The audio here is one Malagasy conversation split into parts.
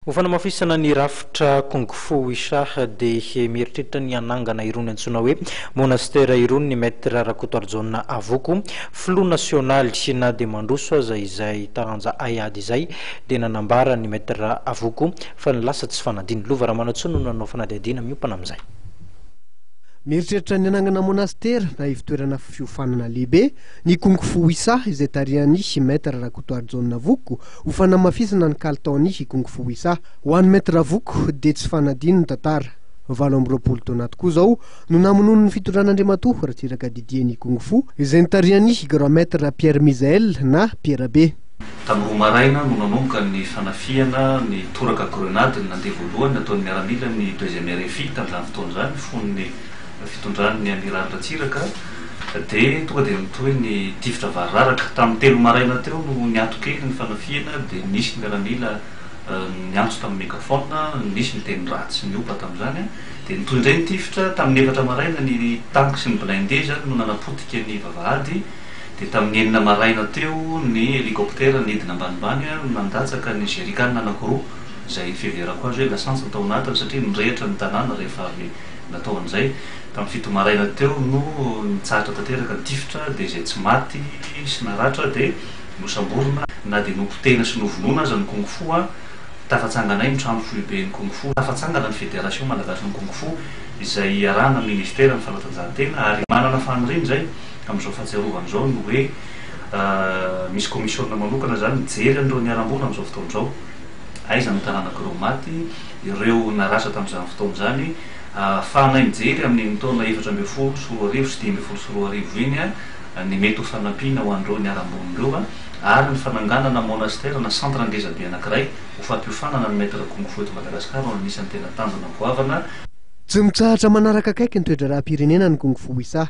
Ho fanamafisana ny rafitra Kung Fu Wisa dia mieritreritra ny hanangana irony antsoina hoe monastera irony ny Maître Rakotoarijaona Avoko, filoha nasionaly. Na dia mandroso aza izay taranja haiady izay dia nanambara ny Maître Avoko fa ny lasa tsy fanadino. Lova Ramanantsoa no nanao fanadihadiana miompana amin'izay. Mieritreritra ny hanangana monastera na ivotoerana fiofanana lehibe ny Kung Fu Wisa izay tarihan'i Maître Rakotoarijaona Avoko ho fanamafisana ny kalitaon'ny Kung Fu Wisa. Ho an'i Maître Avoko dia tsy fanadino ny tantara. 28 taona tokoa izao no namonoan'ny fitondran'Andriamatoa Ratsiraka Didier ny Kung Fu izay notarihan'i Grand Maître Pierre Mizael na Pierre Be. Tamin'ny 2 maraina no nanomboka ny fanafihana ny toraka grenady nandeha voalohany nataon'ny miaramila ny deuxième RFI tamin'izany fotoana izany fony ny fitondran'ny Amiraly Ratsiraka dia tonga dia nitohy ny tifitra variraraka. Tamin'ny 3 maraina teo no niato kely ny fanafihana dia nisy ny miaramila niantso tamin'ny megaphone, nisy ny teny ratsy niompa tamin'izany dia nitohy indray ny tifitra. Tamin'ny 4 maraina ny tank sy ny blindé izany no nanapotika ny vavahady dia tamin'ny 6 maraina teo ny hélicoptère nidina ambanimbany nandatsaka ny jerrycan anankiroa izay fiheverako azy hoe lasantsy ny tao anatiny satria nirehitra ny tanàna rehefa avy natao an'izay. Tamin'ny 7 maraina teo no nitsahatra tanteraka ny tifitra dia izay tsy maty sy naratra dia nosamborina. Na dia nopotehina sy novonoina aza ny Kung Fu, tafatsanganay ny trano foiben'ny Kung Fu, tafatsangana ny Federation Malagasin'ny Kung Fu izay iarahana amin'ny Ministeran'ny Fanatanjahantena ary manana faniriana izay amin'izao fahatsiarovana izao ny hoe misy komisiona manokana izany mijery an'ireo niharam-boina amin'izao fotoana izao. Aiza ny taranak'ireo maty, ireo naratra tamin'izany fotoana izany. Ahafahanay mijery amin'iny taona 2014 sy 2015 iny ny mety ho fanampiana ho an'ireo niharam-boina ireo ary ny fananganana monastera na centre ngezabe anankiray ho fampiofanana ny maître kung fu eto Madagasikara no anisan'ny tena tanjona goavana. Tsy mitsahatra manaraka akaiky ny toe-draharaham-pirenena ny Kung Fu Wisa.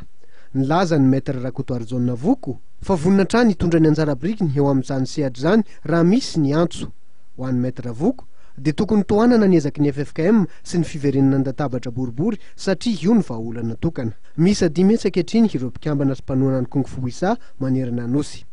Nilaza ny Maître Rakotoarijaona Avoko fa vonona hatrany hitondra ny anjara birikiny eo amin'izany sehatra izany raha misy ny antso. Ho an'ny Maître Avoko dia tokony tohanana ny ezaky ny ffkm sy ny fiverenana an-databatra boribory satria io no vahaolana tokana. Miisa dimy hetsy ankehitriny ireo mpikambana sy mpanohana ny Kung Fu Wisa manerana Nosy.